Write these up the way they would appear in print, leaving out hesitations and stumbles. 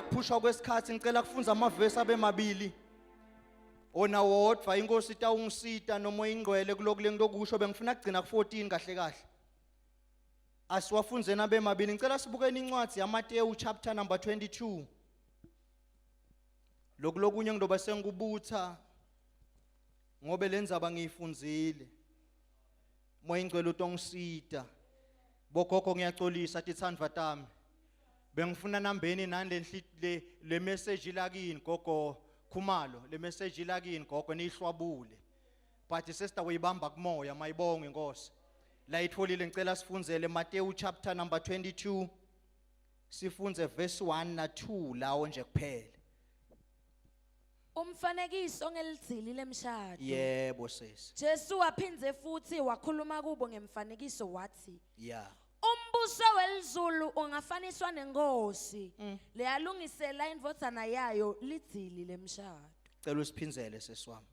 yekuphushwa kwesikhathi ngicela kufunza amavesi abe mabili. Ona wodwa inkosi itawungisita noma ingcwele kulokhu lengilokusho bengifuna kugcina ku14 kahle kahle. Asiwafunzeni abe mabili ngicela sibukeni incwadi yaMateyu chapter number 22. Lokhu lokunye ngidoba sengikubutha ngobe lendzaba ngiyifundzile. Moya ingcwele utongisita. Bogogo ngiyacolisa titsandvwa tami. Bengifuna nambeni nani le le le message lakini gogo Khumalo le message lakini gogo niyihlwabule. But sister uyibamba kumoya mayibonge inkosi. La itholile ngicela sifundzele Matthew chapter number 22 sifunze verse 1 na 2 lawo nje kuphela. Umfanekiso ngelidzili lemshado. Yebo sisi. Jesu waphindze futhi wakhuluma kubo ngemfanekiso wathi, Yeah. Umbuso welizulu ungafaniswa nenkosi leyalungisela indvodzana yayo lidzili lemshado. Cela usiphindzele sisi wami.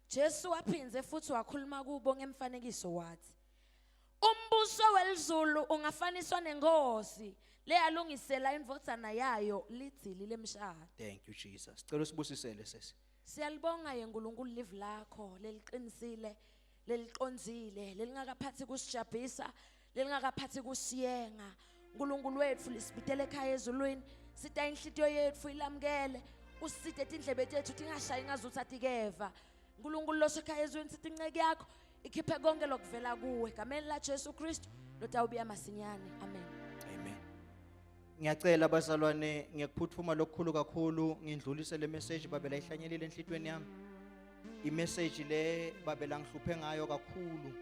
Jesu waphindze futhi wakhuluma kubo ngemfanekiso wathi, Umbuso welizulu ungafaniswa nenkosi leyalungisela indvodzana yayo lidzili lemshado. Thank you Jesus. Cela usibusisele sisi. Siyalibonga yeNkulunkulu live lakho leliqinisile leliqondzile lelingakaphathi kusijabhisa lelingakaphathi kusiyenga. uNkulunkulu wethu lisibitele ekhaya ezulwini sita inhlitiyo yetfu ilamukele usite tindlebe tethu tingashayi ngazuthi atikeva uNkulunkulu losekhaya ezulwini sithi inceke yakho ikhiphe konke lokuvela kuwe gameni la Jesu Kristu lotawubuya masinyane amen amen Ngiyacela bazalwane ngiyakuphuthuma lokukhulu kakhulu ngindlulise le message babela ihlanyelile enhlitweni yami imessage le babela ngihluphe ngayo kakhulu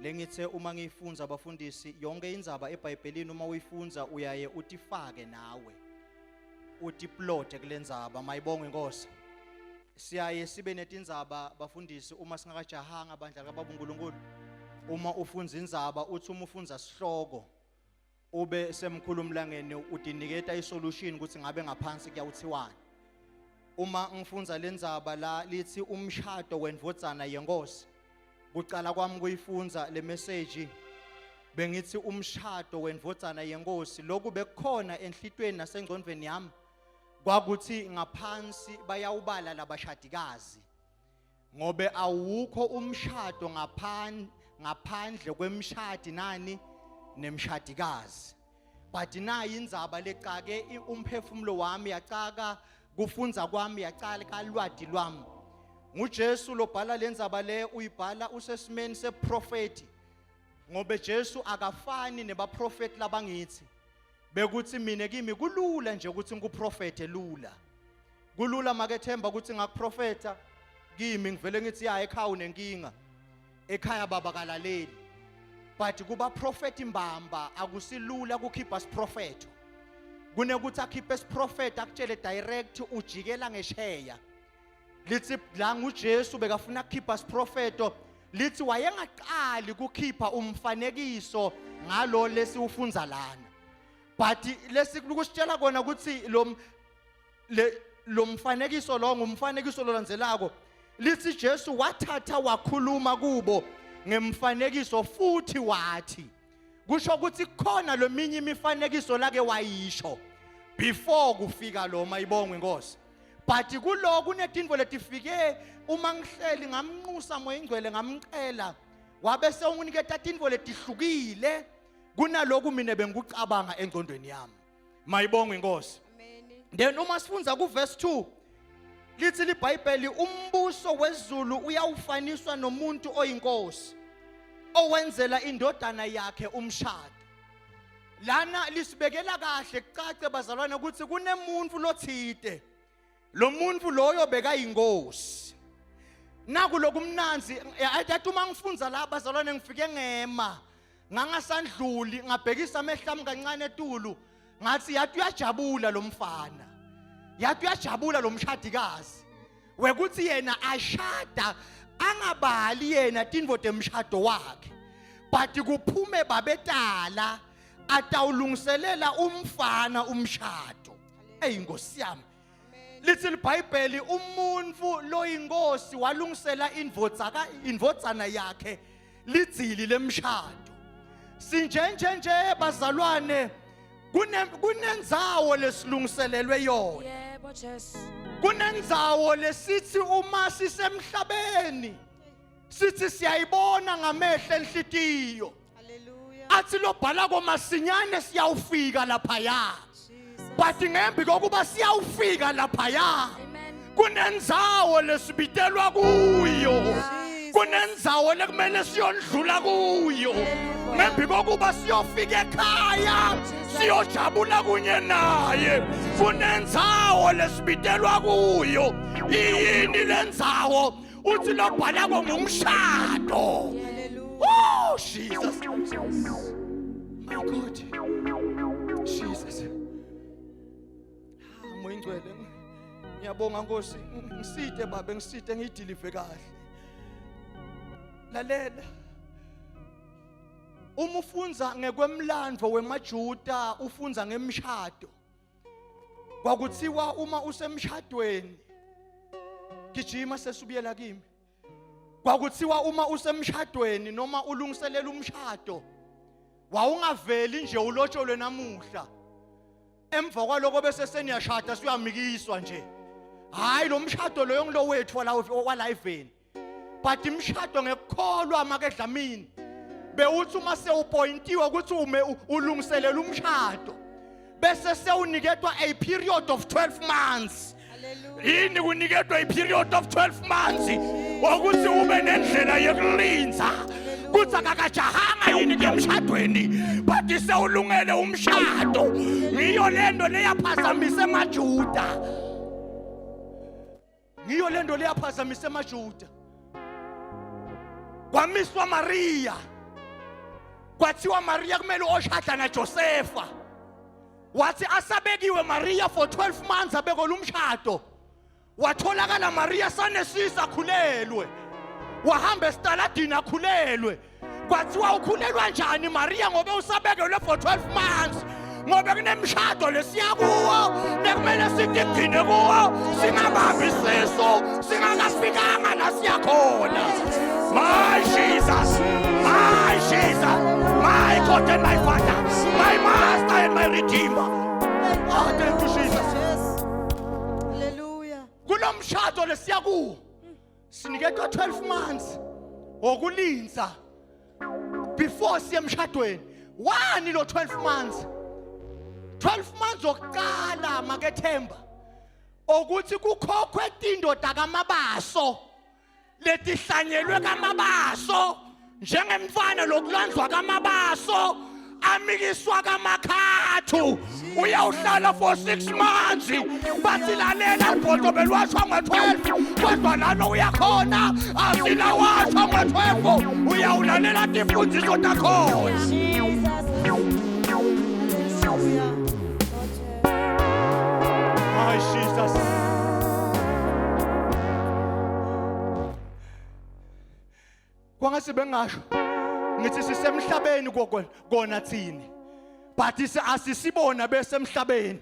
lengithe uma ngiyifunza abafundisi yonke indzaba eBhayibhelini uma uyifunza uyaye utifake nawe utiplote kulendzaba mayibongwe inkosi siyaye sibe netindzaba bafundisi uma singakajahanga bandla kababa uNkulunkulu uma ufunza indzaba uthi uma ufunza sihloko ube semkhulumlangeni utiniketa isolution ukuthi ngabe ngaphansi kuyawuthiwani uma ngifunza lendzaba la lithi umshado wendvodzana yenkosi kucala kwami kuyifunza le message bengithi umshado wendvodzana yenkosi lokhu bekukhona enhlitweni nasengcondvweni yami kwakuthi ngaphansi bayawubala labashadikazi ngobe awukho umshado ngaphandle ngaphandle kwemshadi nani nemshadikazi but nayi indzaba lecake umphefumulo wami yacaka kufunza kwami yacala kalwadi lwami nguJesu lobhala lendzaba le uyibhala usesimeni seprofeti ngobe Jesu akafani nebaprofeti labangithi bekuthi mina kimi kulula nje ukuthi ngikuprofethe lula kulula makethemba ukuthi ngakuprofetha kimi ngivele ngithi ya ekhaya unenkinga ekhaya baba kalaleli but kuba prophet mbamba akusilula kukhipha siprofetho kunekuthi akhiphe siprofetho akutshele direct ujikela ngesheya lithi la nguJesu bekafuna kukhipha siprofeto lithi wayengaqali kukhipha umfanekiso ngalo lesiwufunza lana but lesikusitshela kona ukuthi lo le lo mfanekiso lo ngumfanekiso lolandzelako lithi Jesu wathatha wakhuluma kubo ngemfanekiso futhi wathi kusho ukuthi kukhona leminye imifanekiso lake wayisho before kufika lo mayibongwe inkosi but kulo kunetintfo letifike uma ngihleli ngamnxusa moya ingcwele ngamcela wabe sewunginiketa tintfo letihlukile kunaloku mina bengikucabanga engcondweni yami mayibongwe inkosi then uma sifunza ku verse 2 lithi liBhayibheli umbuso wezulu uyawufaniswa nomuntu oyinkosi owenzela indodana yakhe umshado lana lisibekela kahle kucace bazalwane ukuthi kunemuntu lothide lo muntu loyo bekayinkosi naku lokumnanzi athi uma ngifunza la bazalwane ngifike ngema ngangasandluli ngabhekisa amehlo ami kancane etulu ngathi yathi uyajabula lo mfana yathi uyajabula lo mshadikazi wekuthi yena ashada angabali yena tintfo temshado wakhe but kuphume babetala atawulungiselela umfana umshado eyi nkosi yami lithi libhayibheli umuntu loyinkosi walungisela indvodza ka indvodzana yakhe lidzili lemshado sinjenje nje bazalwane Kunendzawo lesilungiselelwe yona. Yebo Jesu. Kunendzawo lesithi uma sisemhlabeni sithi siyayibona ngamehlo enhlitiyo. Hallelujah. Athi lobhala komasinyane siyawufika laphaya. Jesus. But ngembi kokuba siyawufika laphaya Amen. kunendzawo lesibitelwa kuyo. Jesus. Kunendzawo lekumele siyondlula kuyo. Ngembi kokuba siyofika ekhaya siyojabula kunye naye. Kunendzawo lesibitelwa kuyo. Iyini lendzawo? Uthi lobhalako ngumshado. Hallelujah. Oh Jesus. My God. Jesus. Ah, Moya ingcwele. Ngiyabonga Nkosi. Ngisite babe ngisite ngiyideliver kahle. Lalela. Uma ufunza ngekwemlandvo wemaJuda ufunza ngemshado. Kwakuthiwa uma usemshadweni gijima sesubuyela kimi. Kwakuthiwa uma usemshadweni noma ulungiselela umshado wawungaveli nje ulotsholwe namuhla. Emva kwaloko bese seniyashada siyamikiswa nje. Hayi lo mshado loyo ngilowethu wala wala eveni. But imshado ngekukholwa makedlamini bewuthi uma sewupointiwe ukuthi ume ulungiselela umshado bese sewuniketwa a period of 12 months. Hallelujah. Yini kuniketwa i-period of 12 months ukuthi ube nendlela yokulinza kuthi akakajahanga yini ke emshadweni but sewulungele umshado. Ngiyo lento leyaphazamisa emaJuda. Ngiyo lento leyaphazamisa emaJuda. Kwamiswa Maria. Kwathiwa Maria kumele oshada naJosefa. Wathi asabekiwe Maria for 12 months abekelwe umshado. Watholakala Maria sanesisa akhulelwe. Wahamba esitaladini akhulelwe. Kwathiwa ukhulelwa njani Maria ngoba usabekelwe for 12 months. Ngoba kunemishado lesiya kuwo nekumele sitigcine kuwo singabambi isisu singakafikanga la siya khona. My Jesus, my Jesus, my God and my Father, my Master and my Redeemer. Oh, thank you Jesus. Yes. Hallelujah. Kulo mshado lesiya kuwo siniketwa 12 months okulinza before siye emshadweni. Wani lo 12 months? 12 months okuqala makethemba ukuthi kukhokhwe tindoda kamabaso letihlanyelwe kamabaso njengemfana lokulandzwa kamabaso amikiswa kamakhathu uyawuhlala for 6 months bathi lalela libhodo belwashwa ngo-12 kodwa lalo uyakhona asilawashwa ngo-12 uyawulalela timfundiso takhona. Jesus. Hallelujah. My Jesus. Kwangase bengasho ngithi sisemhlabeni kona thini but asisibona besemhlabeni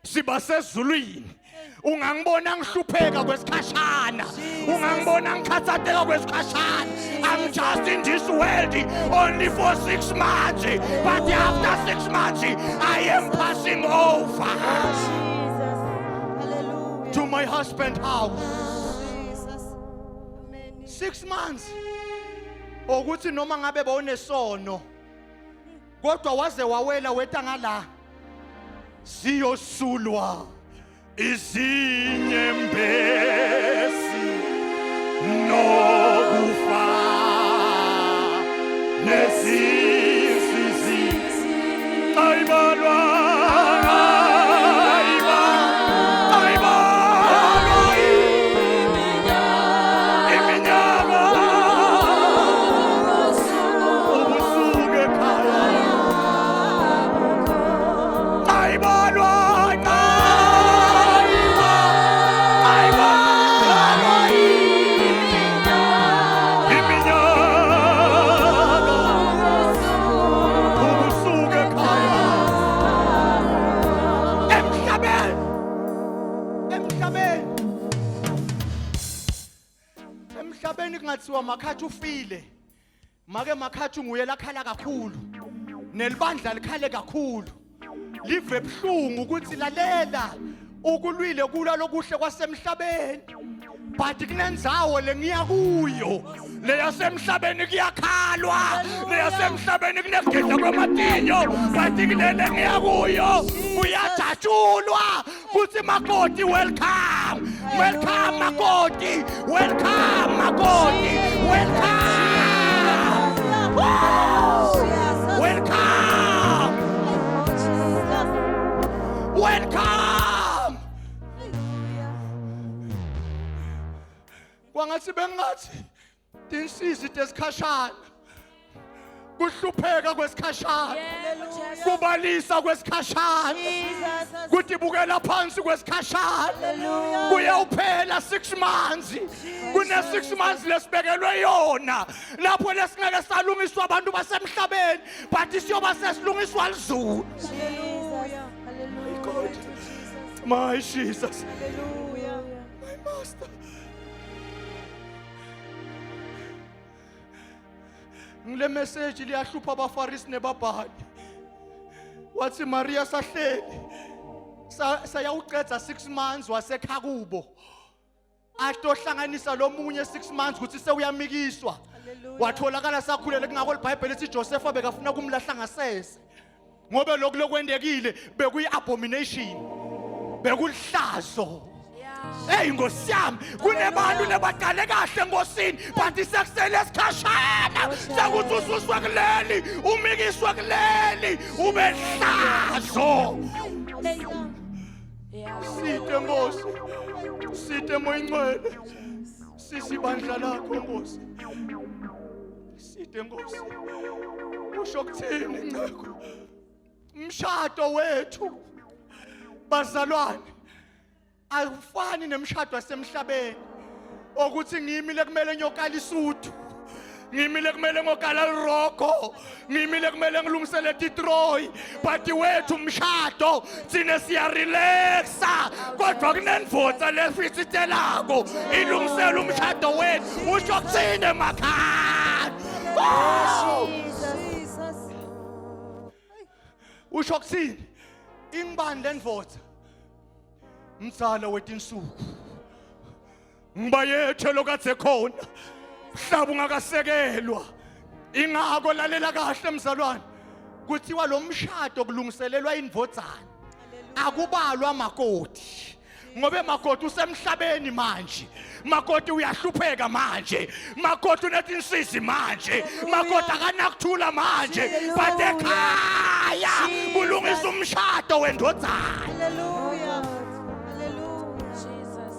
siba sezulwini. Ungangibona ngihlupheka kwesikhashana, ungangibona ngikhathatheka kwesikhashana. I'm just in this world only for 6 months, but after 6 months I am passing over Jesus. Hallelujah. to my husband house. Jesus. Amen. 6 months ukuthi noma ngabe bowunesono kodwa waze wawela weta ngala siyosulwa izinyembezi nokufa nesisizi ayibalwa ayibalwa iminyaka ubusuke ekhaya ayibalwa ayibalwa iminyaka ubusuke ekhaya emhlabeni emhlabeni emhlabeni kungathiwa makhathi ufile make makhathi nguye lakhala kakhulu nelibandla likhale kakhulu. Live ebuhlungu ukuthi lalela ukulwile kulwa lokuhle kwasemhlabeni. But kunenzawo lengiya kuyo. Leyasemhlabeni kuyakhalwa. Leyasemhlabeni kunegedla kwamatinyo. But kulele ngiya kuyo kuyajatshulwa. Kuthi makoti welcome. Welcome makoti. Welcome makoti. Welcome. Woo! Welcome. Welcome. Kwangathi bengathi tinsizi tesikhashana kuhlupheka kwesikhashana kubalisa kwesikhashana kutibukela phansi kwesikhashana kuyawuphela 6 months kune 6 months lesibekelwe yona lapho lesingeke salungiswa abantu basemhlabeni but siyoba sesilungiswa lizulu. Hallelujah. God. My Jesus. Hallelujah. My master. Ngile message liyahlupha abafarisi nebabhali. Wathi Maria sahleli. Sayawuqedza 6 months wasekha kubo. Atohlanganisa lomunye 6 months ukuthi sewuyamikiswa. Hallelujah. Watholakala sakhulele kungako iBhayibheli lithi Josepha bekafuna kumlahla ngasese. Ngoba lokhu lokwendekile bekuyi abomination. Bekulihlazo. Hey Nkosi yami kunebantu lebaqale kahle enkosini but sekusele esikhashana sekuthi ususwe kuleli umikiswe kuleli ube hlazo. Site Nkosi, site Moya Ingcwele, sisibandla lakho Nkosi, site Nkosi. Usho kuthini nceko? Umshado wethu bazalwane awufani nemshado wasemhlabeni okuthi ngimi lekumele ngiyokala isuthu ngimi lekumele ngokala lirogo ngimi lekumele ngilungisele titroyi but wethu umshado thina siyarelaxa kodwa kunendvodza lefisitelako ilungisela umshado wethu usho kuthini emakhaya. Jesus. Usho kuthini ingibani lendvodza mzala wetinsuku ngibayethe lokadze khona mhlaba ungakasekelwa ingako lalela kahle mzalwane kuthiwa lo mshado kulungiselelwa indvodzana akubalwa makoti ngobe makoti usemhlabeni manje makoti uyahlupheka manje makoti unetinsizi manje makoti akanakuthula manje but ekhaya kulungisa umshado wendvodzana. Hallelujah. Hallelujah. Jesus.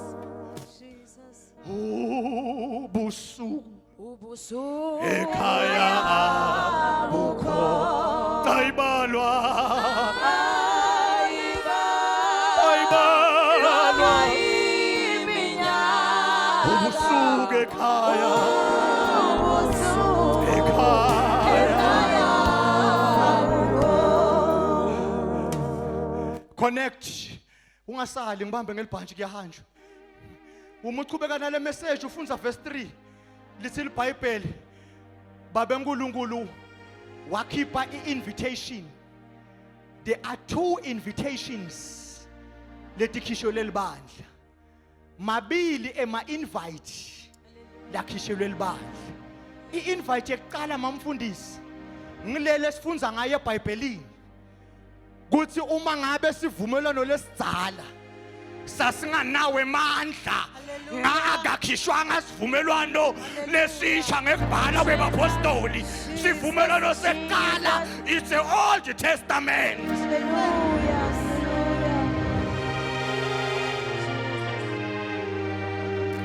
Jesus. Ubusuku Ubusuku ekhaya abukho ayibalwa ayibalwa ubusuku ekhaya ekhaya connect ungasali ngibambe ngelibhantshi kuyahanjwa uma uchubeka nale message ufunza verse 3 lithi iBhayibheli babe uNkulunkulu wakhipha i-invitation. There are two invitations letikhishwe lelibandla. Mabili ema invite lakhishelwe libandla. I-invite yekuqala mamfundisi ngilele sifunza ngayo eBhayibhelini kuthi uma ngabe sivumelwano lesidzala sasinganawo emandla ngakakhishwanga sivumelwano lesisha ngekubhala kwebapostoli sivumelwano sekuqala it's the old testament.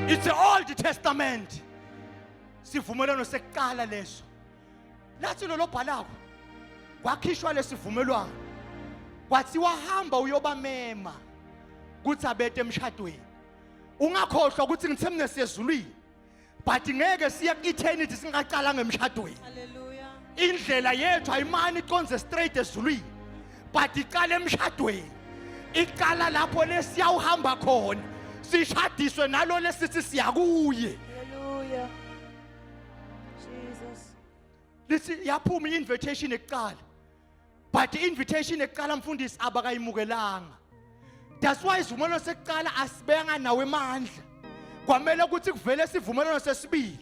It's the old testament. Sivumelwano sekuqala leso. Lathi lolo bhalako kwakhishwa lesivumelwano kwathiwa hamba uyobamema kuthi abete emshadweni. Ungakhohlwa ukuthi ngithe mina siyezulwini but ngeke siye ku-eternity singaqala ngemshadweni. Hallelujah. Indlela yethu ayimani iconze straight ezulwini but iqala emshadweni. Iqala lapho lesiyawuhamba khona sishadiswe nalo lesithi siyakuye. Hallelujah. Jesus. Lithi yaphuma i-invitation ekuqala. But invitation ekuqala mfundisi abakayimukelanga. That's why isivumelwano sekuqala asibeka nawe emandla. Kwamele ukuthi kuvele isivumelwano sesibili.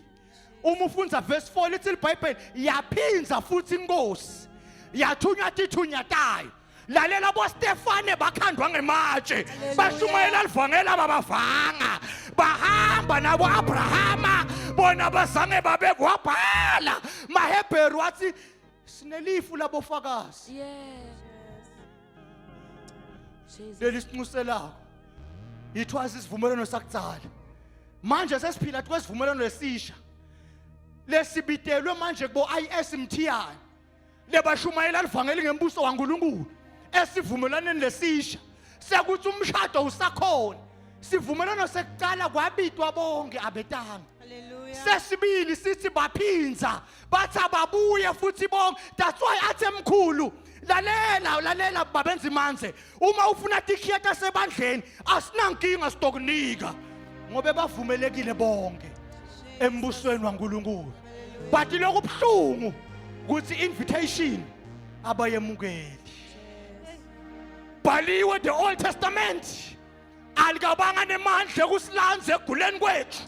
Uma ufunda verse 4 lithi iBhayibheli yaphinza futhi inkosi yathunywa tithunya tayo. Lalela boStefane bakhandwa ngematshe bashumayela livangeli ababavanga bahamba nabo Abrahama bona bazange babe kwabhala maHebheru wathi sinelifu labofakazi Yeah. Jesus. leli sinxuselako yithwazi isivumelwano sakudzala manje sesiphila kwesivumelwano lesisha lesibitelwe manje kubo IS Mthiyane lebashumayela livangeli ngembuso waNkulunkulu esivumelwaneni lesisha sekuthi umshado usakhona sivumelwano sekuqala kwabitwa bonke abetanga Hallelujah. sesibili sithi baphinza bathi ababuye futhi bonke that's why athi emkhulu lalela lalela babenza imanze uma ufuna tikhiya tasebandleni asinankinga sitokunika ngoba bavumelekile bonke embusweni waNkulunkulu but lokubuhlungu ukuthi invitation abayemukeli bhaliwe the old testament alikabanga nemandla ekusilanza eguleni kwethu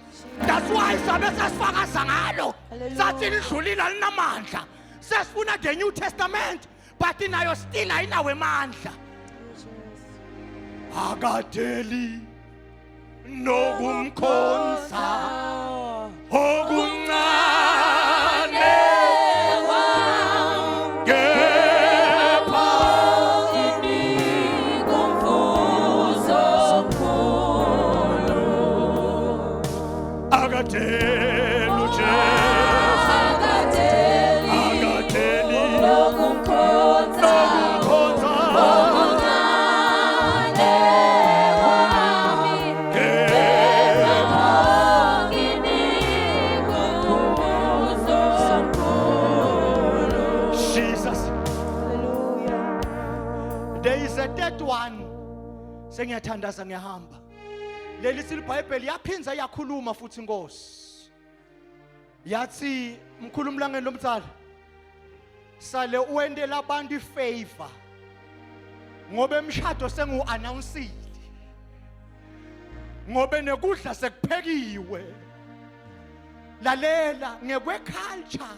that's why sabe sesifakaza ngalo sathi lidlulile alinamandla sesifuna the new testament but nayo still ayinawo emandla akadeli nokumkhonza okuncane kepha akadeli uJesu akadeli nokumkhonza kepha Jesus Hallelujah. there is a third one sengiyathandaza ngiyahamba leli silibhayibheli yaphinza yakhuluma futhi inkosi yathi mkhulu umlangeni lomtsala sale uwentela abantu ifavor ngoba emshado sengiwu-announcile ngobe nekudla sekuphekiwe lalela ngekwe-culture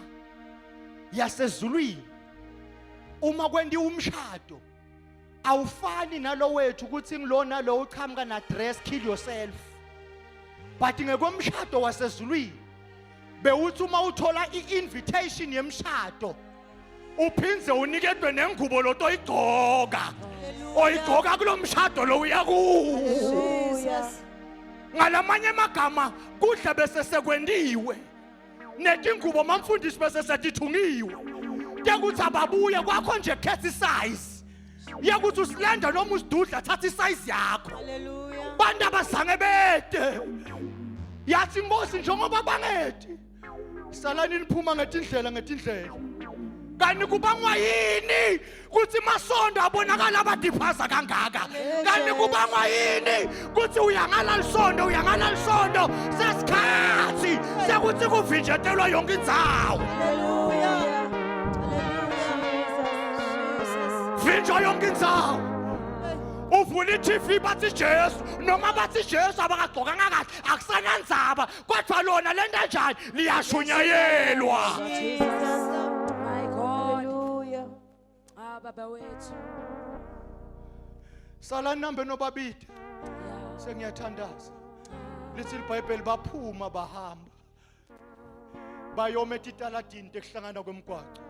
yasezulwini uma kwentiwa umshado awufani nalo wethu ukuthi ngilo nalo uqhamuka na dress kill yourself but ngekomshado wasezulwini bewuthi uma uthola i-invitation yemshado uphindze uniketwe nengubo lotoyigcoka oyigcoka kulo mshado lo uya kuwo Jesus. ngalamanye amagama kudla bese sekwentiwe netingubo mamfundisi bese setithungiwe tekuthi ababuye kwakho nje khetha isize yekuthi usilenda noma usidudla thatha isize yakho Hallelujah. bantu abazange bede yathi inkosi njengoba bangedi salani niphuma ngetindlela ngetindlela kanti kubangwa yini kuthi masondo abonakala abadiphaza kangaka kanti kubangwa yini kuthi uyangala lisondo uyangala lisondo sesikhathi sekuthi kuvinjetelwa yonke indzawo Hallelujah. Hallelujah. vinjwa yonke indzawo uvula i-tv bathi jesu noma bathi jesu abakagqokanga kahle akusanandzaba kodwa lona lento enjani liyashunyayelwa Jesus. My God. Hallelujah. Ah, Baba wethu. salani nambe nobabili Yeah. sengiyathandaza lithi libhayibheli baphuma bahamba bayoma etitaladini tekuhlangana kwemgwaco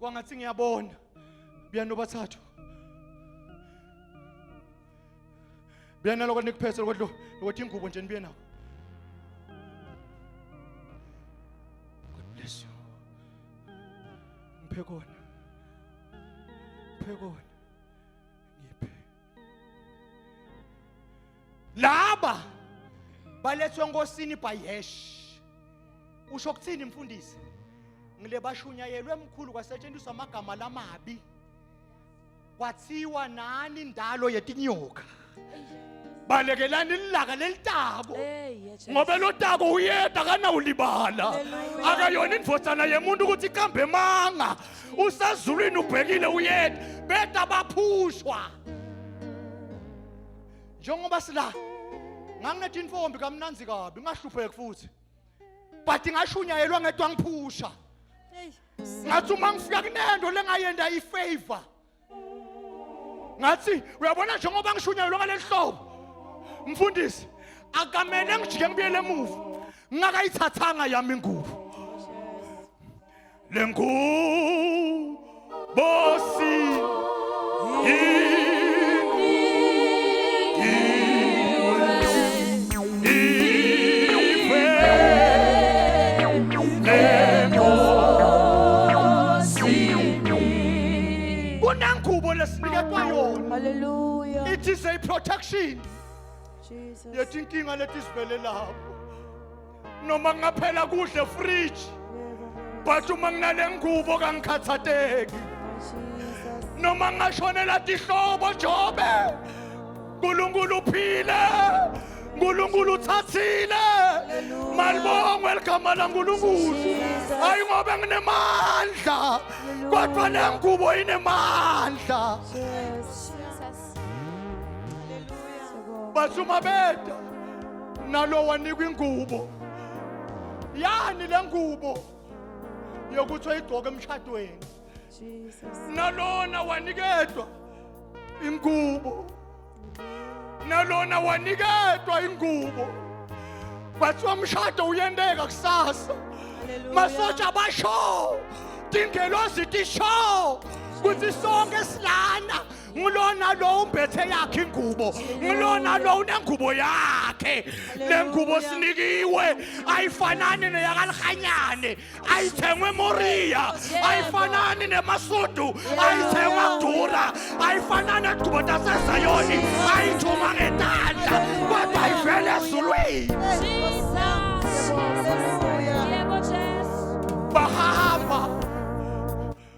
kwangathi ngiyabona buyanobathathu buya naloko nikuphethe lokho lokuthi ingubo nje nibuye nako God bless you ngiphe kona ngiphe kona ngiphe laba balethwe enkosini by hash usho kuthini mfundisi ngile bashunyayelwe emkhulu kwasetshenziswa amagama lamabi kwathiwa nani indalo yetinyoka Balekelani ilaka lelitako. Hey, yeah, Jesu. Ngoba lotako uyeda akanawulibala. Akayona indvodzana yemuntu ukuthi ikambe manga. Usezulwini ubhekile uyeda. Beda baphushwa. Njengoba sila nganginethi intombi kamnanzi kabi ngahlupheki futhi. But ngashunyayelwa ngedwa ngiphusha. Ngathi uma ngifika kunento lengayenda ifavor. Ngathi uyabona njengoba ngishunyayelwa ngaleli hlobo. Mfundisi akamele ngijike ngibuyele emuva. Ngingakayithathanga yami ingubo. Lengubo si Kunengubo lesiniketwa yona. Hallelujah. It is a protection. Jesus. Yetinkinga letisivele lapho. Noma kungaphela kudle fridge. But uma nginale ngubo kangikhathateki. Jesus. Noma ngashonela tihlobo Jobe. uNkulunkulu uphile. uNkulunkulu uthathile. Malibongwe ligama laNkulunkulu. Hayi ngoba nginemandla. Kodwa le ngubo inemandla. Jesus. Jesus. Bathi uma beda nalo wanikwa ingubo. Yani le ngubo yokuthi oyigqoke emshadweni. Jesus. Nalona waniketwa ingubo. Nalona waniketwa ingubo. Bathiwa umshado uyendeka kusasa. Masotsha basho tingelozi tisho kuthi sonke silana ngulona lo umbethe yakhe ingubo ngulona lo unengubo yakhe le ngubo sinikiwe ayifanani neyakalihanyane ayithengwe eMoriya ayifanani nemasudu ayithengwa kudura ayifanani negubo tasezayoni ayithuma ngetandla kodwa ivele ezulwini. Jesus. Yebo Jesu. Bahamba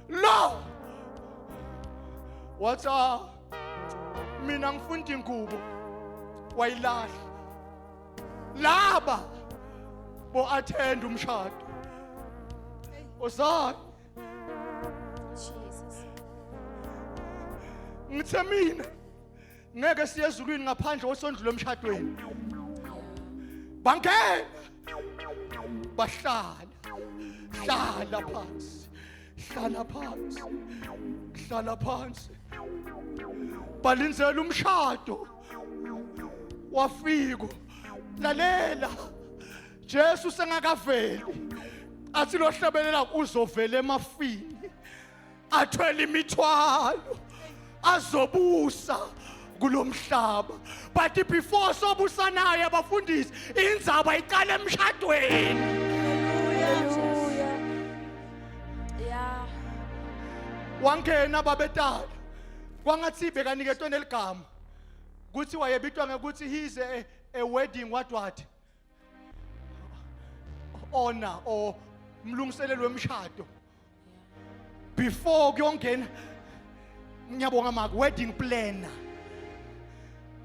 lo wathi ah mina ngifunda ingubo wayilahla laba bo attend umshado ozani Jesus. ngithe mina ngeke siye ezulwini ngaphandle kosondlula emshadweni. Bangena bahlala hlala phansi hlala phansi hlala phansi balindzela umshado wafika. Lalela, Jesu sengakaveli athi lohlabelela uzovela emafini athwele imithwalo azobusa kulomhlaba, but before sobusa naye abafundisi indzaba iqala emshadweni. Hallelujah. Yeah. Wangena babetala kwangathi bekaniketwe neligama kuthi wayebitwa ngekuthi he is a wedding what honor or mlungiselelo wemshado before kuyongena. Ngiyabonga mak wedding planner.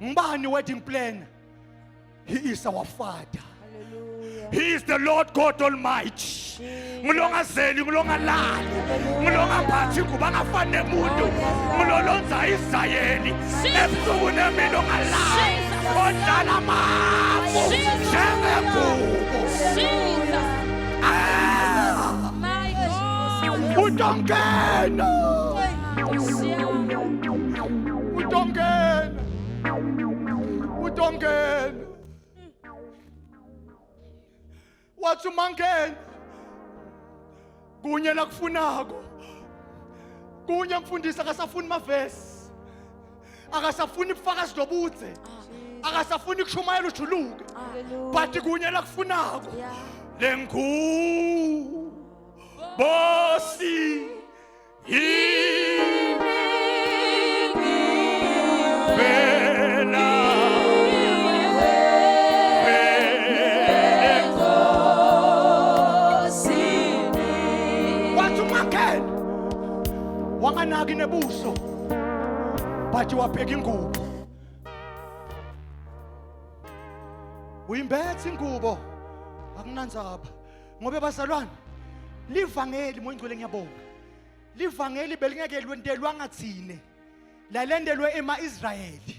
Ngibani wedding planner? He is our father. Hallelujah. He is the Lord God Almighty. Ngilongazeli, ngilongalali, ngilongaphathi ingubo angafani nemuntu. Ngilolonza Israyeli ebusuku nemini ongalali. Odlala amafu njengengubo. Jesus. Ah! My God. Utongena. Yeah. Utongena. Utongena. Wathi umangena kunye lakufunako kunye mfundisi akasafuni mavesi akasafuni ubufakazi lobudze akasafuni kushumayela ujuluke but kunye lakufunako lengubo si Vela wathi umakhele wanganaki nebuso but wabheka ingubo. Uyimbethe ingubo akunandzaba ngoba bazalwane livangeli moyingcwele ngiyabonga. Livangeli belingeke lwentelwanga thine. Lalendelwe ema-Israyeli.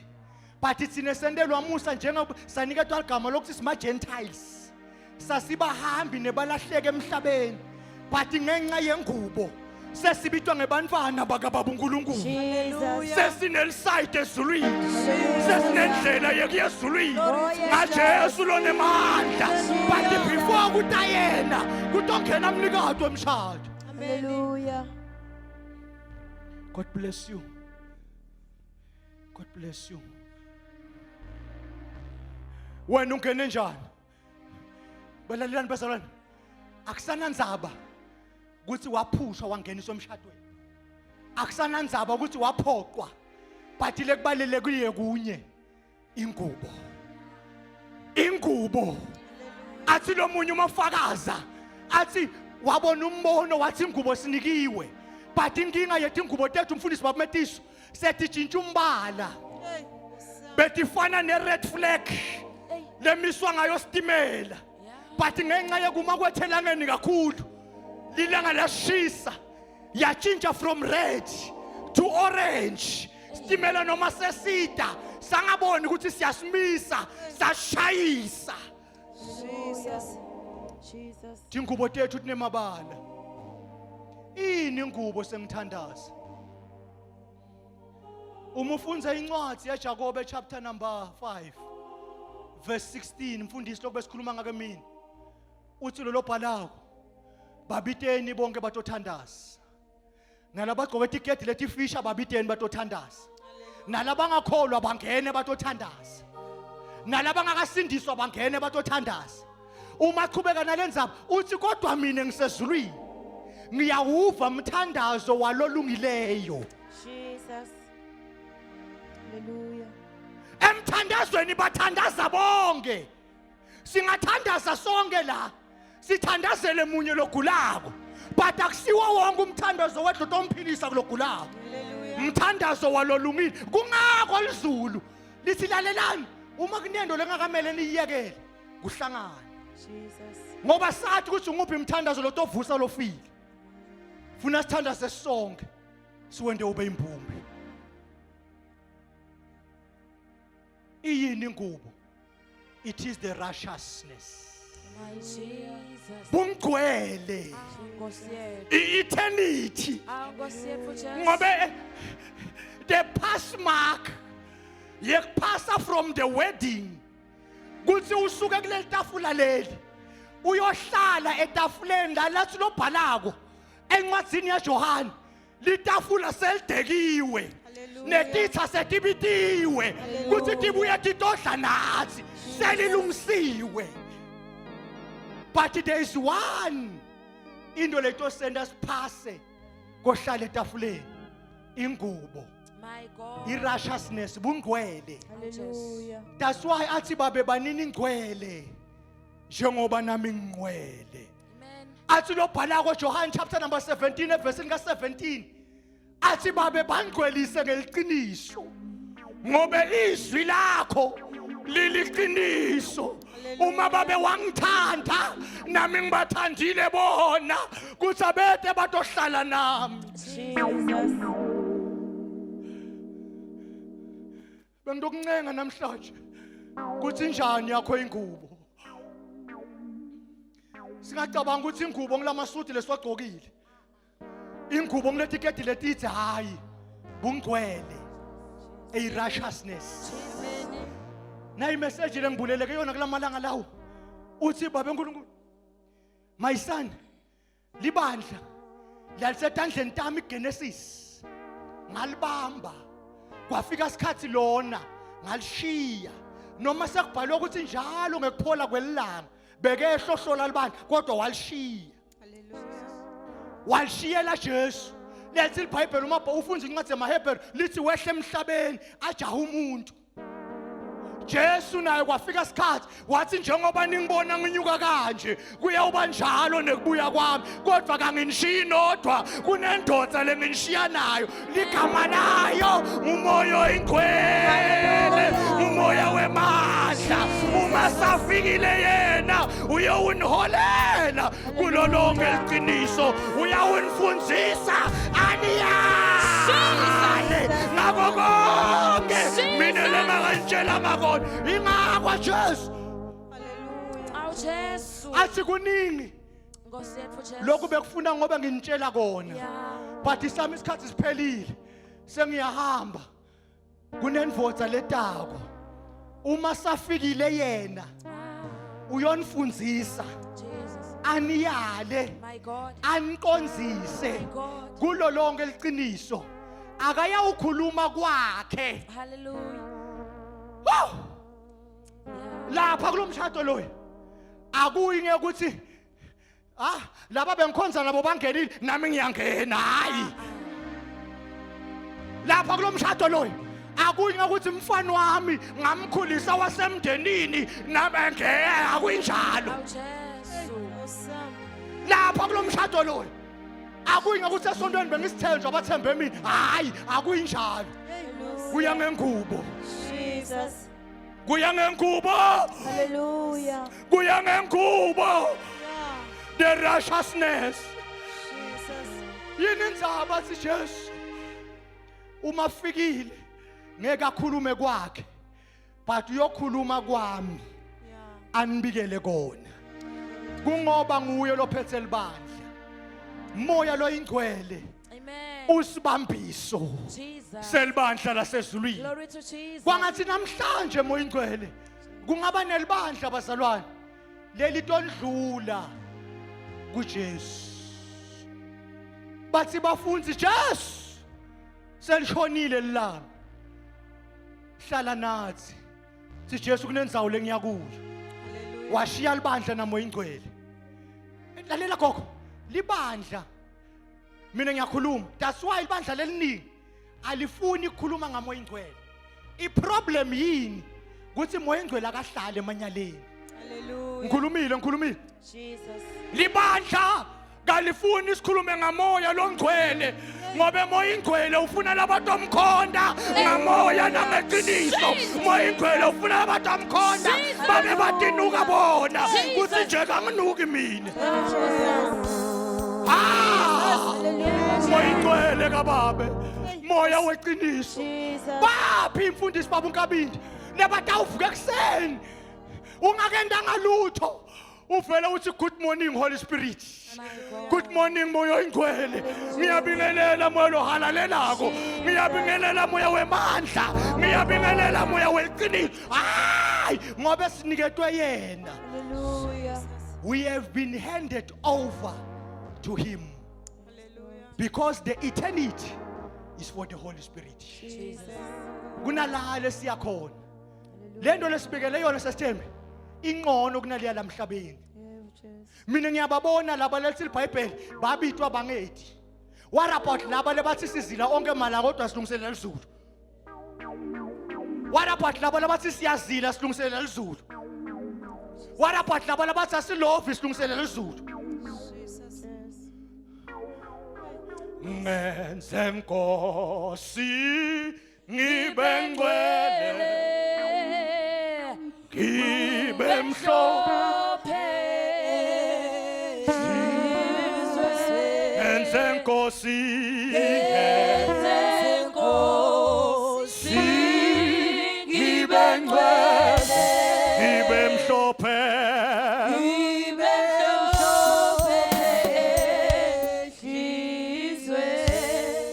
But thina sentelwa musa njengoba saniketwa ligama lokuthi sima Gentiles. Sasibahambi nebalahleke emhlabeni. But ngenxa yengubo sesibitwa ngebantwana bakababa uNkulunkulu. Jesus. Sesinelisayide ezulwini. Sesinendlela yekuya ezulwini. Oh, yes, NgaJesu lonemandla. But before kutayena kutongena mnikazi wemshado. Hallelujah. God bless you. God bless you. Wena ungene njani? Balalelani bazalwane. Akusanandzaba ukuthi waphushwa wangeniswa emshadweni. Akusanandzaba ukuthi waphoqwa. But lekubalele kunye ingubo. Ingubo. Athi lomunye umafakaza athi wabona umbono wathi ingubo sinikiwe. But inkinga yethu ingubo tethu umfundisi babumetiso setitshintsha umbala. Betifana ne red flag. Lemiswa ngayo sitimela. But ngenxa yokuma kwethelangeni kakhulu lilanga lashisa yatshintsha from red to orange sitimela noma sesida sangaboni ukuthi siyasimisa sashayisa Jesus. Jesus. Tingubo tethu tinemabala ini ingubo sengithandaza uma ufunda incwadi yaJakobe chapter number 5 verse 16 mfundisi lokho besikhuluma ngake mina uthi lo lobhalako babiteni bonke batothandaza nalabagqoke tiketi letifisha babiteni batothandaza nalabangakholwa bangene batothandaza nalabangakasindiswa bangene batothandaza uma qhubeka nalendzaba uthi kodwa mina ngisezulwini ngiyawuva umthandazo walolungileyo Jesus. Hallelujah. Emthandazweni bathandaza bonke. Singathandaza sonke la. Sithandazele munye logulako. But akusiwo wonke umthandazo wedloto omphilisa kulogulako. Umthandazo walolungile. Kungakho lizulu lithi lalelani uma kunento lengakamele niyiyekele kuhlangana. Jesus. Ngoba sathi ukuthi unguphi umthandazo lotovusa lofile. Funa sithandaze sonke. Siwente ube imbumbi. Iyini ingubo? It is the righteousness. My Jesus. Bungcwele. Nkosi yethu. I-eternity. Ah, Nkosi yethu Jesu. Ngobe the pass mark yekuphasa from the wedding kuthi usuke kuleli tafula leli uyohlala etafuleni la lathi lobhalako encwadzini yaJohane litafula selidekiwe netitha setibitiwe kuthi tibuye titodla nathi selilungisiwe but there is one into letosenda siphase kohlala etafuleni ingubo My God. i-righteousness bungcwele Hallelujah. that's why athi babe banini ingcwele njengoba nami ngingcwele Amen. athi lobhalako John chapter number 17 evesini ka-17 athi babe bangcwelise ngeliqiniso ngoba izwi lakho liliqiniso uma babe wangithanda nami ngibathandile bona kuthi abete batohlala nami Jesus. Bengizokuncenga namhlanje ukuthi injani yakho ingubo. Singacabanga ukuthi ingubo ngilamasudi lesiwagcokile. Ingubo ngiletiketi letithi hayi bungcwele a righteousness. Nayi message lengibuleleke yona kulamalanga lawo. Uthi baba enkulunkulu my son libandla lalisetandleni tami iGenesis ngalibamba kwafika isikhathi lona ngalishiya noma sekubhalwe ukuthi njalo ngekuphola kwelilanga bekehlohlola libandla kodwa walishiya walishiyela Jesu lethi iBhayibheli uma ufunda incwadi yamaHebheru lithi wehle emhlabeni ajaha umuntu Jesu naye kwafika isikhathi wathi njengoba ningibona nginyuka kanje kuyawuba njalo nekubuya kwami kodwa kanginishiyi nodwa kunendoda lenginishiya nayo ligama layo ngumoya oyingcwele ngumoya wemali. welibandla uma safikile yena uyowuniholela kulo lonke liqiniso uyawunifundzisa aniyale ngako konke mina lemangantshela makona ingakwa Jesu Awu Jesu. athi kuningi Nkosi yethu Jesu. lokhu bekufuna ngoba nginitshela kona Yeah. but isami isikhathi siphelile sengiyahamba kunendvodza letako uma safikile yena uyonifundzisa Jesus. aniyale My God. aniqonzise My God. kulo lonke liqiniso akayawukhuluma kwakhe Hallelujah. Woo! Yeah. lapha kulomshado loyo akuyi ngekuthi ah laba bengikhonza nabo bangenile nami ngiyangena hayi lapha kulomshado loyo akuyi ngokuthi mfana wami ngamkhulisa wasemndenini nami ngeke akuyinjalo Awu Jesu. lapha kulomshado loyo akuyi ngokuthi esontweni bengisithenjwa bathembe mina hayi akuyinjalo kuya ngengubo Jesus. kuya ngengubo Hallelujah. kuya ngengubo Yeah. the righteousness Jesus. yini indzaba athi Jesu uma fikile ngeke akhulume kwakhe but uyokhuluma kwami Yeah. anibikele kona kungoba nguye lophethe libandla moya loyingcwele Amen. usibambiso Jesus. selibandla lasezulwini Glory to Jesus. kwangathi namhlanje moya ingcwele kungaba nelibandla bazalwane leli tondlula kuJesu bathi bafunzi Jesu selishonile lilanga hlala nathi si Jesu kunendzawo lengiya kuyo washiya libandla namoya ingcwele lalela gogo libandla mina ngiyakhuluma that's why ibandla leliningi alifuni ukukhuluma ngamoya ingcwele iproblem yini ukuthi moya ingcwele akahlale emanyaleni Hallelujah. ngikhulumile ngikhulumile Jesus. libandla kalifuni sikhulume ngamoya longcwele ngoba emoya ingcwele ufuna labantu omkhonda ngamoya nangeqiniso moya ingcwele ufuna labantu omkhonda babe batinuka bona kuthi nje kanginuki mina Ah! Moya ingcwele kababe. Moya weqiniso. Jesus. Baphi imfundisi baba uNkabindi? Lebatawuvuka ekuseni. Ungakendanga lutho. Uvele uthi good morning Holy Spirit. Good morning moya oyingcwele. Ngiyabingelela moya lohalalelako. Ngiyabingelela moya wemandla. Ngiyabingelela moya weqiniso. Hayi ngoba siniketwe yena. Hallelujah. We have been handed over to him Hallelujah. because the eternity is for the Holy Spirit. Jesus. Kunala lesiyakhona. Lento lesibekele yona sesithembe ingcono kunaleya lamhlabeni. Yebo Jesu. Mina ngiyababona laba lethi iBhayibheli babitwa bangeti. What about laba lebathi sizila onke mala kodwa silungiselela lizulu? What about laba labathi siyazila silungiselela lizulu? What about laba labathi asilovi silungiselela lizulu? Jesus. Yes. Ngenze Nkosi ngibe ngcwele ngibe mhlophe ngenze Nkosi ngibe ngcwele ngibe mhlophe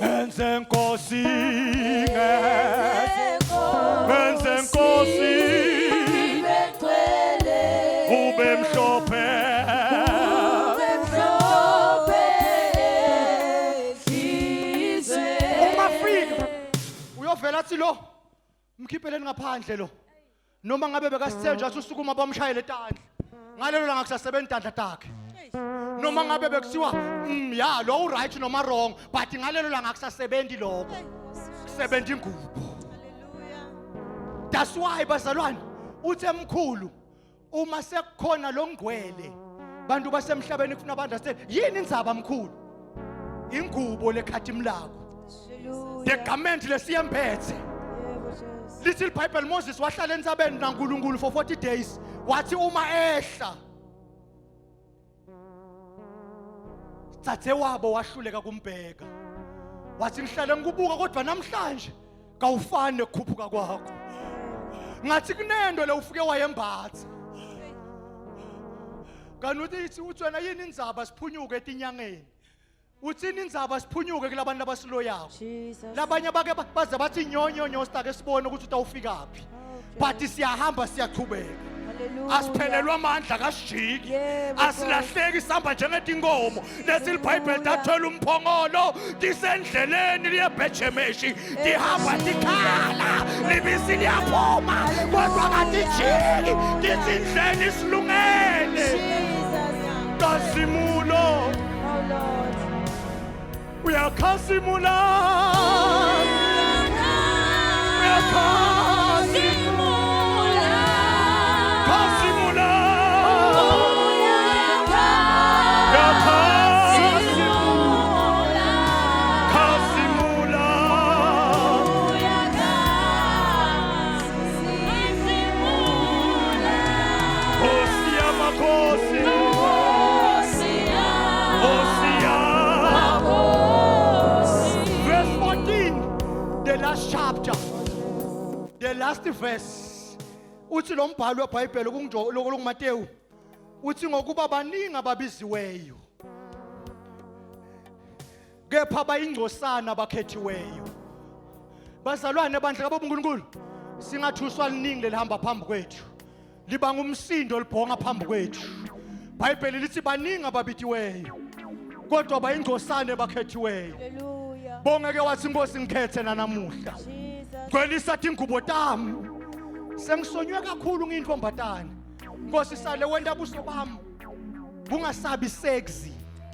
ngenze Nkosi ngenze Nkosi ube mhlophe uma fika uyovela athi lo mkhipheleni ngaphandle lo noma ngabe bekasithenjwa athi usukuma bamshayele tandla ngalelo langa kusasebenza tandla takhe noma ngabe bekuthiwa ya lo uright noma wrong but ngalelo langa akusasebenzi lokho kusebenza ingubo Hallelujah. that's why bazalwane uthe mkhulu uma sekukhona lo ngcwele bantu basemhlabeni kufuna abantu understand yini indzaba mkhulu ingubo lekhathi mlako Hallelujah. the garment lesiyembethe Yebo Jesu. Lithi iBhayibheli Moses wahlala entsabeni naNkulunkulu for 40 days. Wathi uma ehla Tsatse wabo wahluleka kumbheka. Wathi ngihlale ngikubuka kodwa namhlanje kawufani nekukhuphuka kwakho. Ngathi kunento le ufike wayembatha. Kanti uthi uthi wena yini indzaba siphunyuke etinyangeni. Uthini indzaba siphunyuke kulabantu abasiloyako. Jesus. Labanye bake baze bathi nyonyo nyo sitake sibone ukuthi utawufikaphi. Oh, But siyahamba siyaqhubeka. Hallelujah. Asiphelelwa amandla kasijiki. Yebo, Asilahleki sihamba njengetinkomo. Lesi iBhayibheli Hallelujah. tathwela umphongolo tisendleleni liye Bethshemeshi. Tihamba tikhala libisi liyaphuma kodwa katijiki tisindleni silungele. Jesus. Kasimulo. Oh Lord. Uyakhasimula. Uyakhasimula. Khasimula. Uyakhasimula. Khasimula. Nkosi yamakhosi. Nkosi Verse 14, the last chapter, the last verse. Uthi lo mbhalo weBhayibheli kunguJo lokunguMateyu. Uthi ngokuba baningi ababiziweyo. Kepha bayingcosana abakhethiweyo. Bazalwane bandla kababa uNkulunkulu, singathuswa liningi lelihamba phambi kwethu. Libanga umsindo libhonga phambi kwethu. Bhayibheli lithi baningi ababitiweyo. Kodwa bayingcosana abakhethiweyo. Hallelujah. Bongeke wathi inkosi ngikhethe nanamuhla. Jesus. Ngcwelisa tingubo tami. Sengisonywe kakhulu ngiyintombatana. Nkosi sale wenda buso bami. Bungasabi sexy.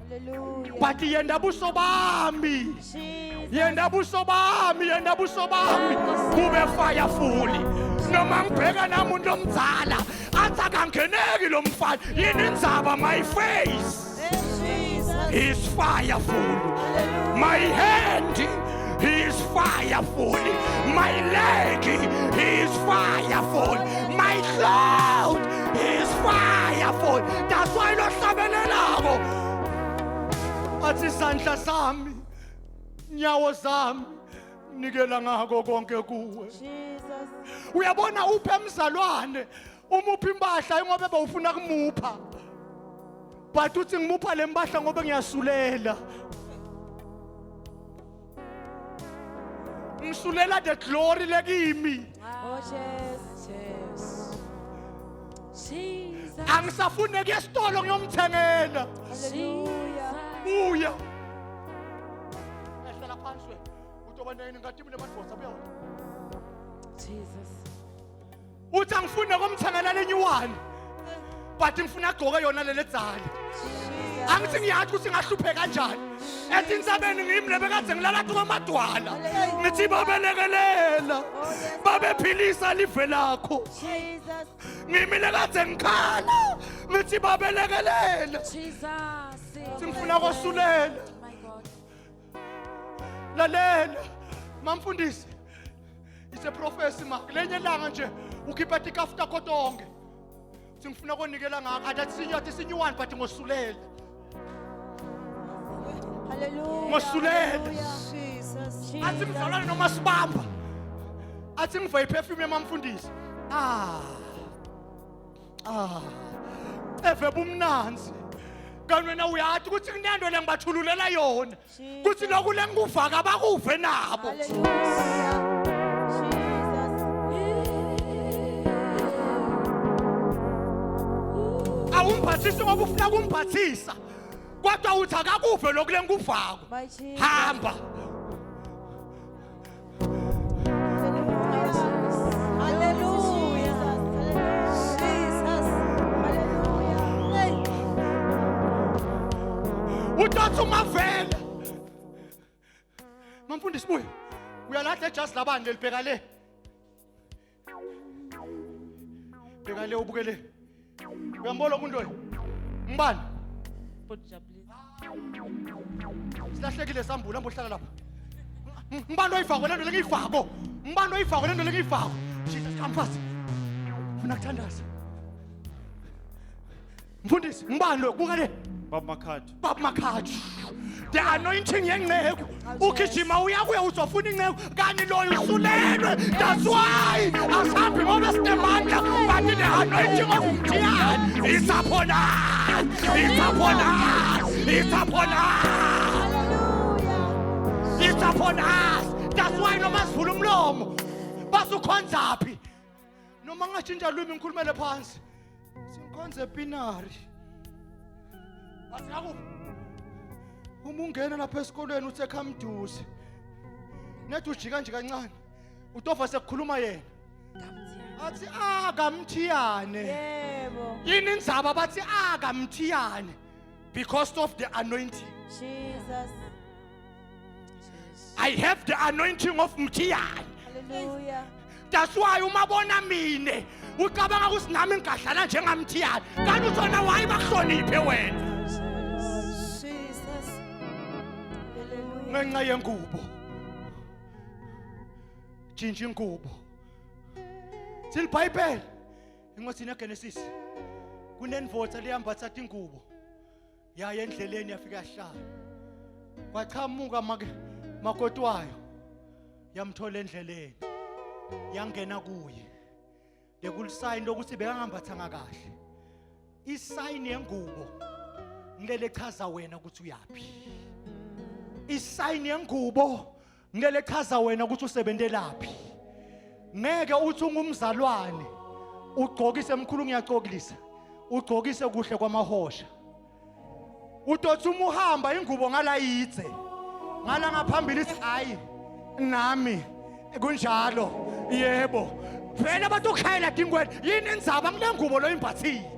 Hallelujah. But yenda buso bami. Jesus. Yenda buso bami, yenda buso bami. Kube fireful. Noma ngibheka nami umuntu omdala athi akangeneki lo mfana. Yini indzaba my face? Jesus. is fireful. My hand is fireful. My leg is fireful. My cloud is fireful. That's why lohlabelelako athi isandla sami nyawo zami nikela ngako konke kuwe. Jesus. Uyabona uphe mzalwane umuphi impahla ingoba bawufuna kumupha. But uthi ngimupha le mpahla ngoba ngiyasulela. Ngisulela the glory lekimi. Oh Jesus. Jesus. Angisafune kuya esitolo ngiyomthengela. Hallelujah. Buya. Ehlala phansi wena. Utoba nini ngathi mina madoda buya. Jesus. Uthi angifune komthengela lenye one. But ngifuna agqoke yona lele dzala. Angithi ngiyathi ukuthi ngahluphe kanjani. Etintsabeni ngimi lebekade ngilala tuka amadwala. Ngithi babelekelela. Babephilisa live lakho. Jesus. Ngimi lekade ngikhala. Ngithi babelekelela. Jesus. Singifuna kosulela. My God. Lalela. Mamfundisi. It's a prophecy ma. Lenye ilanga nje ukhipha tikafuta kotonke. Singifuna konikela ngakho. Athi sinye athi sinye one but ngosulela. Hallelujah. Ngosulela. Hallelujah. Jesus. Athi mzalwane noma sibamba. Athi ngiva iperfume yamamfundisi. Ah. Ah. Eve bumnanzi. Kanti wena uyathi ukuthi kunento lengibathululela yona. Kuthi lokhu lengikuvaka abakuve nabo. Hallelujah. Jesus. Awumphathisi ngoba ufuna kumphathisa. Kodwa uthi akakuve lokhu lengikuvako. My Jesus. Hamba. Hallelujah. Jesus. Hallelujah. Hey. Uthatha umavela. Mamfundisi buye. Uyalahla ejazi labani lelibheka le. Bheka le ubuke le. Uyambona umuntu loyo? Ngibani? Silahlekile sambula hamba uhlala lapha. Ngibani oyifako lento lengiyifako? Ngibani oyivako lento lengiyivako? Jesus come fast. Funa kuthandaza. Mfundisi, ngibani lo? Buka le. Baba Makhadi. Baba Makhadi. The anointing yenceku. Ugijima uya kuye uzofuna inceku kanti loyo usulelwe. That's why asihambi ngoba sinemandla but the anointing of Mthiyane is upon us. It's upon us. It's upon us. It's upon us. That's why noma sivula umlomo basukhonzaphi noma ngingatshintsha lwimi ngikhulumele phansi singikhonze epinari Asiyakuphi? Uma ungena lapha esikolweni uthe khamduze. Nethi ujika nje kancane. Utova sekukhuluma yena. Athi ah kamthiyane. Yebo. Yini indzaba bathi ah kamthiyane because of the anointing. Jesus. I have the anointing of Mthiyane. Hallelujah. That's why uma bona mine ucabanga ukuthi nami ngigadlala njengamthiyane kanti uthona why bakuhloniphe wena Jesus. Hallelujah. ngenxa yengubo tshintsha ingubo silibhayibheli incwadi yeGenesis kunendvodza leyambatha tingubo yaya endleleni yafika yahlala kwachamuka makoti wayo yamthola endleleni yangena kuye lekulisayini lokuthi bekangambathanga kahle isayini yengubo ngilele chaza wena ukuthi uyaphi isayini yengubo ngilele chaza wena ukuthi usebentelaphi ngeke uthi ungumzalwane ugcokise mkhulu ngiyacokilisa ugcokise kuhle kwamahosha udothi uma uhamba ingubo ngalayidze ngala ngaphambili ithi hayi nami kunjalo yebo vele abantu ukushayela dingweni yini indzaba kule ngubo loyimbathile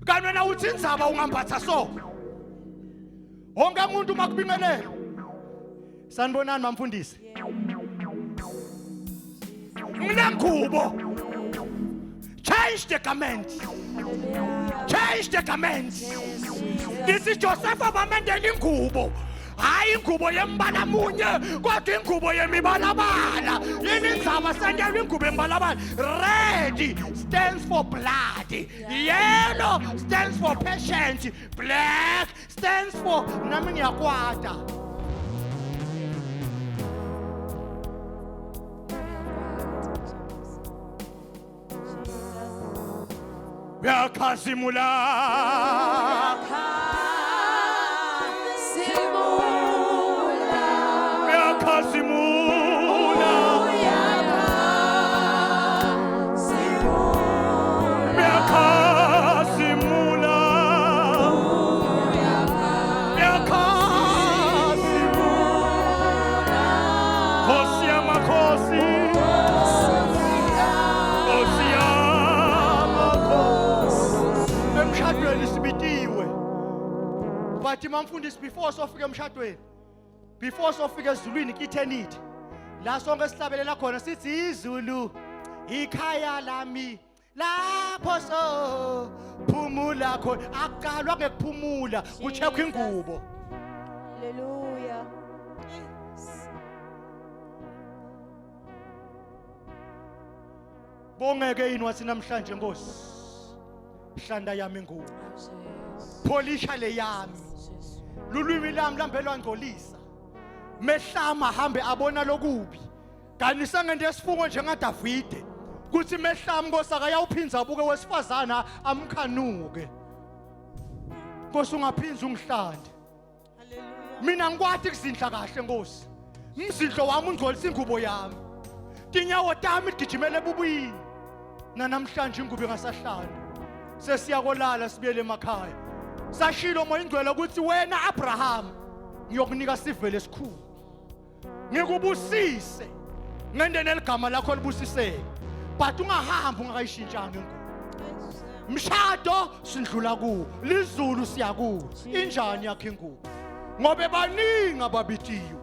kanti wena uthi indzaba ungambatha so wonke umuntu uma kubingelela sanibonani mamfundisi nginengubo change the garment change the garment this is Joseph bamendela ingubo hayi ingubo yembala munye kodwa ingubo yemibalabala yini indzaba sentelwa ingubo yemibalabala red stands for blood yellow stands for patience black stands for nami ngiyakwata uyakhazimula uyakhazimula uyakhazimula uyakhazimula Nkosi yamakhosi Nkosi yamakhosi emshadweni sibitiwe but mamfundisi before sofika emshadweni before sofika ezulwini ku-eternity la sonke sihlabelela khona sithi izulu ikhaya lami lapho so phumula khona akuqalwa ngekuphumula kucheckwa ingubo Hallelujah. bongeke yini wathi namhlanje nkosi hlanda yami ingubo pholisha le yami lulwimi lami lambe lwangcolisa mehlama hambe abona lokubi kanti sengente esifungo njengaDavide kuthi mehlama Nkosi akayawuphinza abuke wesifazana amkhanuke Nkosi ungaphinza ungihlande mina ngikwati kuzindla kahle Nkosi umzindlo wami ungcolisa ingubo yami tinyawo tami gijimele ebubini nanamhlanje ingubo ingasahlali sesiyakolala sibuyele emakhaya sashilo moya ingcwele ukuthi wena Abraham ngiyokunika sivele esikhulu ngikubusise ngende neligama lakho libusiseke but ungahambi ungakayishintshanga ingubo mshado sindlula kuwo lizulu siya kuwo injani yakho ingubo ngoba baningi ababitiwe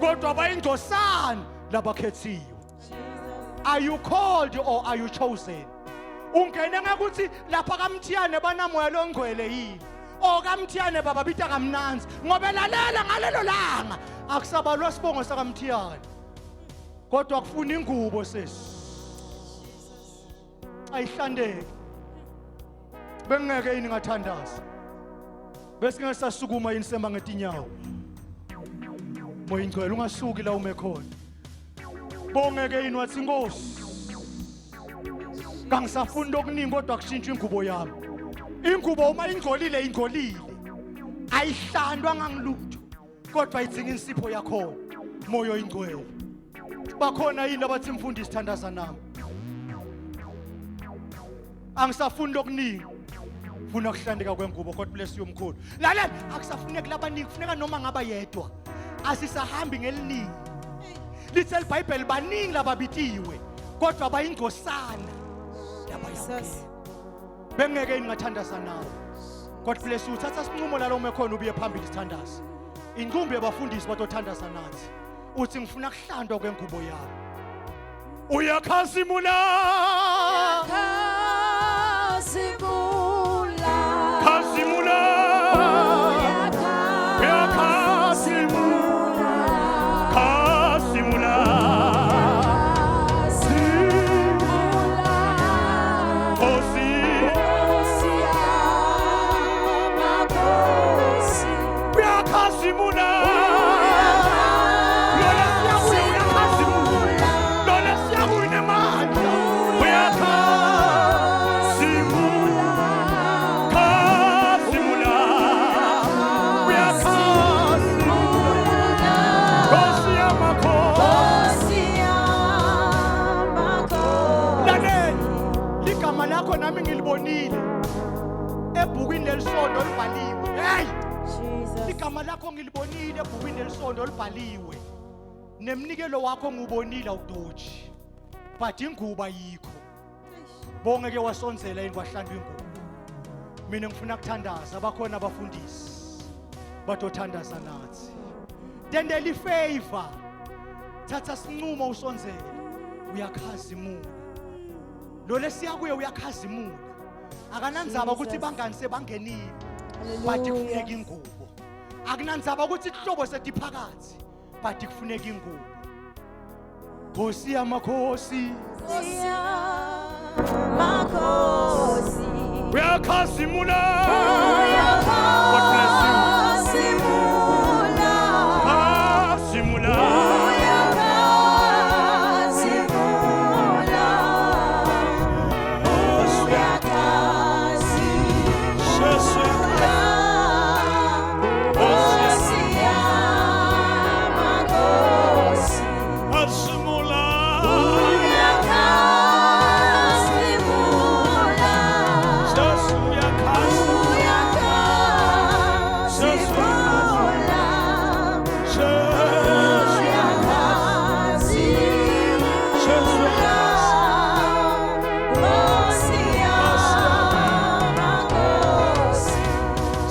kodwa bayingcosana labakhethiwe are you called or are you chosen ungene ngekuthi lapha kamthiyane banamoya longcwele yini okamthiyane baba bita kamnanzi ngoba lalela ngalelo langa akusabalwa sibongo sakamthiyane Kodwa kufuna ingubo sesi. Ayihlandeke. Bengeke yini ngathandaza. Bese sasukuma yini sema ngetinyawo. Moya ingcwele ungasuki la ume khona. Bongeke yini wathi inkosi. Kangisafuni okuningi kodwa kushintsha ingubo yami. Ingubo uma ingcolile ingcolile. Ayihlandwa ngangilutho kodwa idzinga insipho yakhona. Moya oyingcwele. Bakhona yini abathi mfundisi thandaza nami? Angisafuni lokuningi. Funa kuhlandeka kwengubo. God bless you mkhulu. Lalela, akusafuneki labaningi, kufuneka noma ngaba yedwa. Asisahambi ngeliningi. Lithe iBhayibheli baningi lababitiwe kodwa bayingcosana. Jesus. Bengeke yini ngathandaza nawe. God bless you. Thatha isinqumo lalo ume khona ubuye phambili sithandaze. Inqumbi yabafundisi batothandaza nathi. Uthi ngifuna kuhlandwa kwengubo yami. Uyakhazimula. Khazimula. Khazimula. Uyakhazimula. Khazimula. Nkosi. Uyakhazimula. Lona siyakuye uyakhazimula. Lona siyakuye unemandla. Uyakhazimula. Khazimula. Uyakhazimula. Nkosi yamakhosi. Lalela, ligama lakho nami ngilibonile ebhukwini lelisondo libhaliwe. Hey! Jesus. Igama lakho ngilibonile ebhukwini lelisondo libhaliwe. Nemnikelo wakho ngiwubonile awudoji. But ingubo ayikho. Bonke ke wasonzela yini kwahlandwa ingubo. Mina ngifuna kuthandaza abakhona abafundisi. Batothandaza nathi. Tendela ifavor. Thatha sinqumo usonzele. Uyakhazimula. Lo lesiya kuye uyakhazimula. Akanandzaba ukuthi bangani sebangenile. But kufuneka ingubo. Akunandzaba ukuthi ihlobo setiphakathi. But kufuneka ingubo. Nkosi yamakhosi. Makhosi. Uyakhazimula. God bless you. Uyakhazimula. Khazimula. Uyakhazimula. Jesu. Nkosi yamakhosi. Khazimula. Uyakhazimula. Jesu uyakhazimula. Uyakhazimula. Jesu. Jesu. Nkosi yamakhosi.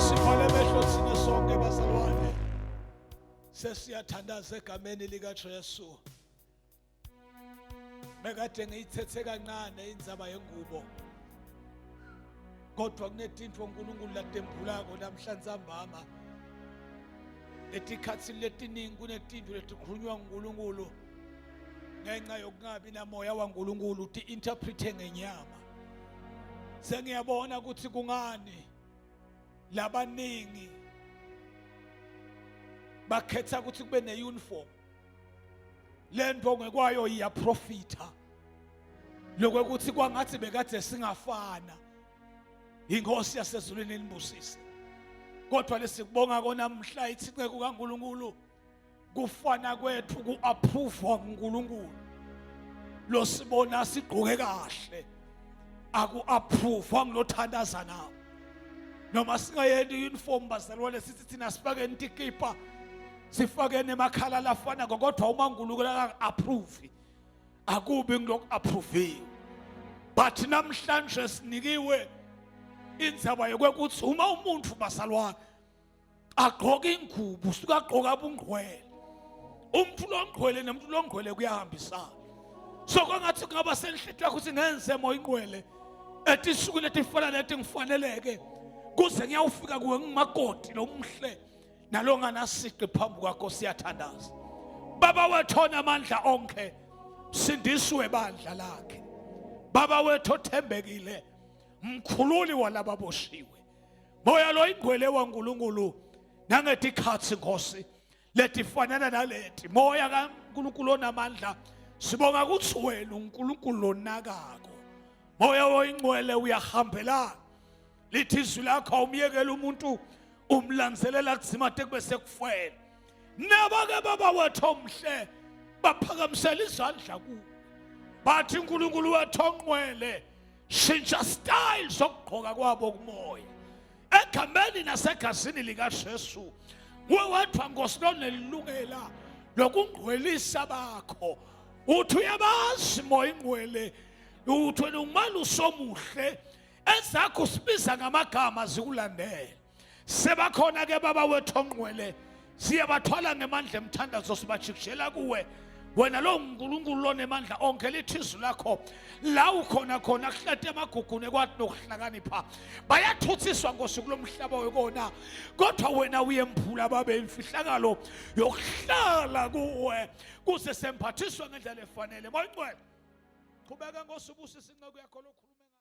Sivale amehlo thina sonke bazalwane. Sesiyathandaza egameni likaJesu. Bekade ngiyithethe kancane indzaba yengubo. Kodwa kunetinto uNkulunkulu latembulako namhlanje ambama. Etikhatsini letiningi kunetinto letikhulunywa nguNkulunkulu ngenxa yokungabi namoya waNkulunkulu ti-interprete ngenyama. Sengiyabona ukuthi kungani labaningi bakhetha ukuthi kube neuniform lento ngekwayo iyaprofita lokuthi kwangathi bekade singafana inkosi yasezulwini inibusise kodwa lesikubonga kona mhla ithi inceku kaNkuluNkulu kufana kwethu ku-approve nguNkulunkulu losibona sigqoke kahle aku-approve ngilothandaza nawo noma singayenti uniform bazalwane sithi thina sifake ntikipa sifake nemakhala lafanako kodwa uma uNkulunkulu aka-approve akubi ngiloku-approviwe but namhlanje sinikiwe indzaba yokwekuthi uma umuntu bazalwane agqoke ingubo usuke agqoka ubungqwele umuntu longqwele nomuntu longqwele kuyahambisana so kwangathi kungaba senhlitho yakho ukuthi ngenze moya ingqwele etisukwini etifana leti ngifaneleke kuze ngiyawufika kuwe ngimakoti lomhle nalonganasiqi phambi kwakho siyathandaza baba wethu onamandla onke. Msindisi webandla lakhe, Baba wethu othembekile, mkhululi walababoshiwe, Moya loyingcwele waNkulunkulu, nangetikhatsi Nkosi letifanana naleti, Moya kaNkulunkulu onamandla, sibonga kutsi wena uNkulunkulu lonakako. Moya oyingcwele uyahambelana, lithi izwi lakho awumyekela umuntu umlandzelela kudzimate kube sekufeni. Nabake baba wethu omhle baphakamisela izandla kuwe, bathi uNkulunkulu wethu onqwele, shintsha style sokugqoka kwabo kumoya egameni nasegazini likaJesu. Nguwe wedwa Nkosi lonelungela lokungcwelisa bakho. Uthi uyabazi moya ingcwele, uthi wena umalusi omuhle, ezakho sibiza ngamagama zikulandele. Sebakhona ke baba wethu ongcwele, siyabathwala ngemandla emthandazo, sibajikijela kuwe wena lo uNkulunkulu lonemandla onke. Lithi izwi lakho la ukhona khona kuhlate amagugu nekwathi nokuhlakanipha bayathuthiswa Nkosi kulomhlaba wekona, kodwa wena uyemphula babe imfihlakalo yokuhlala kuwe kuze semphathiswe ngendlela efanele. Moya Ngcwele, qhubeka Nkosi ubusise inceku yakho lokhuluma.